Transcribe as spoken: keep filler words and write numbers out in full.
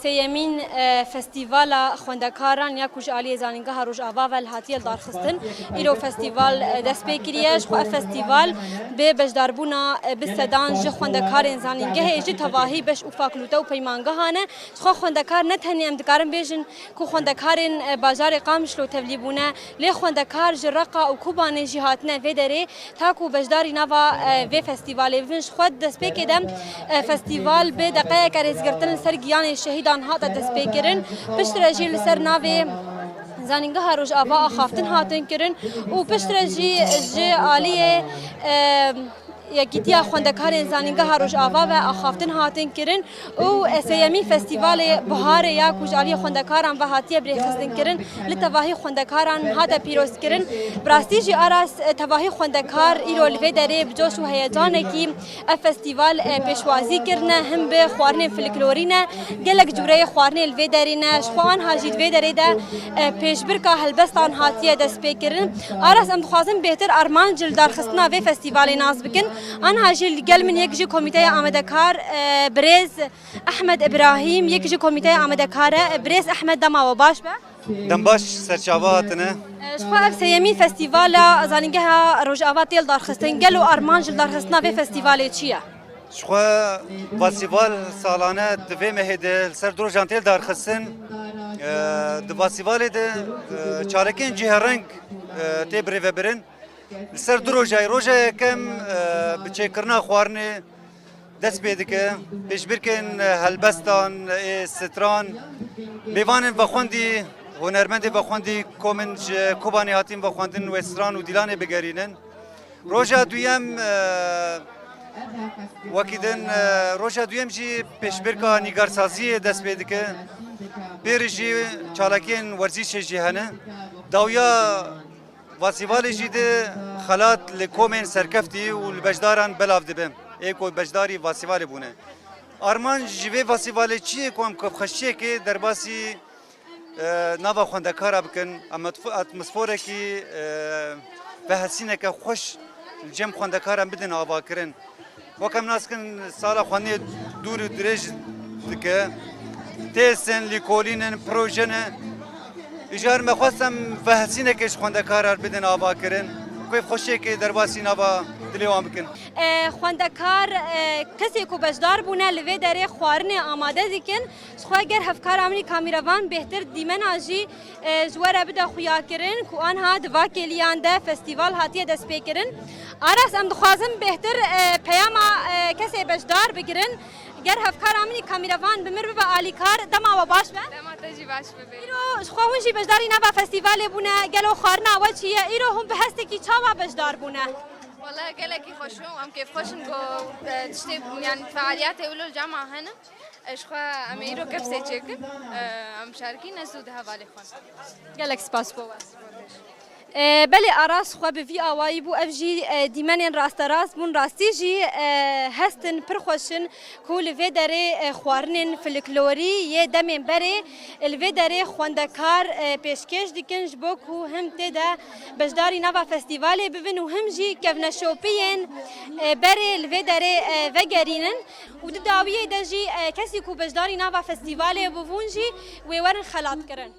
Sêyemîn, e, festîvala xwendekaran ya ku ji aliyê Zanîngeha Rojava ve li hatiye lidarxistin, îro festîval, e, dest pê kiriye. Ji xwe ev festîval bi beşdarbûna, e, bi sedan ji xwendekarên zanîngehê ji tevahî beş û fakulûte û peymangehan e. Ji xwe xwendekar ne tenê em dikarin bêjin ku xwendekarên, e, bajarê Qamişlo tevlî bûne, lê xwendekar ji Reqa û Kobanê jî hatine vê derê. Ta ku beşdarî nava, e, vê festîvalê bibin, ji xwe di destpêkê de, e, festîval bi deqeyeke rêzgirtin li ser giyanê şehîdan hate destpêkirin. Piştre jî li ser navê Zanîngeha Rojava axaftin hatin kirin û piştre jî ji aliyê, e, Yekîtiya Xwendekarên Zanîngeha Rojava ve axaftin hatin kirin. Û sêyemîn festîvalê biharê ya ku ji aliyê xwendekaran ve hatiye birêxistinkirin, li tevahî xwendekaran hate pîrozkirin. Bi rastî jî Aras, e, tevahî xwendekar îro li vê derê bi coş û heyecanekî ev festîval, e, pêşwazî kirine, him bi xwarinên folklorî ne, gelek cûreyê xwarinê li vê derê ne, ji xwe anha jî di vê derê de, e, pêşbirka helbestan hatiye destpêkirin. Aras, em dixwazin bêhtir armanc li darxistina vê festîvalê nas bikin. Anha jî li gel min yek ji komîteya amadekar, e, birêz Ehmed Îbrahîm, yek ji komîteya amadekar e. Birêz Ehmed, dema we baş be. Dem baş, serçava hatine. E, ji xwe ev sêyemîn festîvala Zanîngeha Rojava tê lidarxistin. Gelo armanc ji lidarxistina vê festîvalê çi ye? Ji xwe festîval salane di vê mehê de li ser du rojan tê lidarxistin. E, di festîvalê de, e, çalakiyên cihêreng, e, tê birêvebirin. Li ser du rojayê, roja yekem, e, bi çêkirina xwarinê dest pê dike. Pêşbirkên, e, helbestan, ê stran, mêvanên vexwendî, hunermendê vexwendî ku min ji Kobanê hatin vexwendin wê stran û dîlanê bigerînin. Roja duyem, e, wekî din, e, roja duyem jî pêşbirka nîgarsaziyê dest pê dike. Pêrî jî çalakiyên werzîşê jî hene. Dawiya festîvalê jî di xelat li komên serkeftî û li beşdaran belav dibe, ê ku beşdarî festîvalê bûne. Armanc ji vê festîvalê çi ye ku em kêfxweşiyekê derbasî, e, nava xwendekara bikin, em atf-, atmosferekî, e, vehesîneke xweş li cem xwendekaran bidin avakirin. Wek em nas dikin, sala xwendinê dûr û dirêj dike. Têst in, lîkolîn in, proje ne. Îcar me xwest em vehesînekê ji xwendekaran bidin avakirin. Kêfxweşiyekê derbasî nava dilê wan bikin. E, xwendekar, e, kesê ku beşdar bûne li vê derê xwarinê amade dikin. Ji xwe ger hevkara min î kamîrevan bêhtir dîmena jî, e, ji we re bide xuyakirin ku anha di va kêliyan de festîval hatiye destpêkirin. Aras, em dixwazin bêhtir, e, peyama, e, kesê beşdar bigirin. Ger hevkara min î kamîrevan bi mir bibe alîkar, dema we baş be. Dema te jî baş bibe. Îro ji xwe hûn jî beşdarî nava festîvalê bûne, gelo xwarina we çi ye? Îro hûn bi hestekî çawa beşdar bûne? Wala gelekî xweş bû, em kêfxweş in ku, e, tiştê, yani fealiyetê wilo li cema hene. E, ji xwe em ê îro kepsê çêkin, e, em şarikî ne zû di hevalê xwe. Gelek spas bo we. E, belê Aras xwe bi vî awayî bû, ev jî, e, dîmenên rasterast bûn. Rastî jî, e, hestin pir xweş in ku li vê derê, e, xwarinên folklorî yê demên berê, e, li vê derê xwendekar, e, pêşkêş dikin ji bo ku him tê de beşdarî nava festîvalê bibin û him jî kevneşopiyên, e, berê li vê derê, e, vegerînin. Û di dawiyê de jî, e, kesî ku beşdarî nava festîvalê bûbûn jî wê werin xelatkirin.